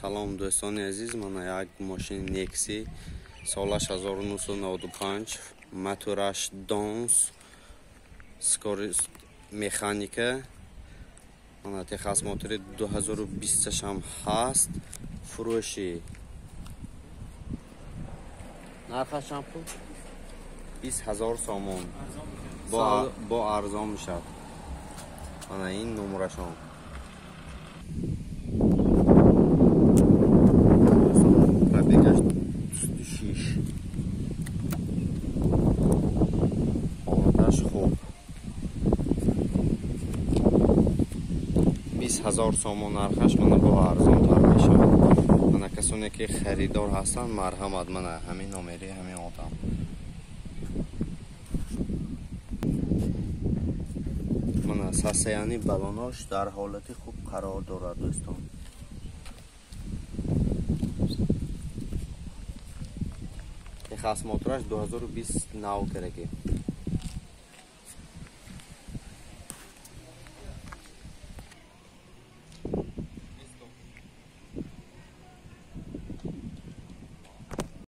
Салом, дӯстони азиз, мана як мошини Некси, солаш 1995, мотораш Донс, скорость механика, мана техосмотри 2020 ҳам ҳаст, фурӯши. Нархаш чанд пул? 20 000 сомон. Бо арзон мешавад. Мана ин номрашон. Пробегаш 26. Ҳолаташ хуб. 20 000 сомон нархаш, мана бо арзонтар мешавад. Мана касоне ки харидор ҳастанд, марҳамат, мана ҳамин номери ҳамин одам. Мана состоянии балонош дар ҳолати хуб қарор дорад, дӯстон. Техосмотраш 2020 нав кардаги.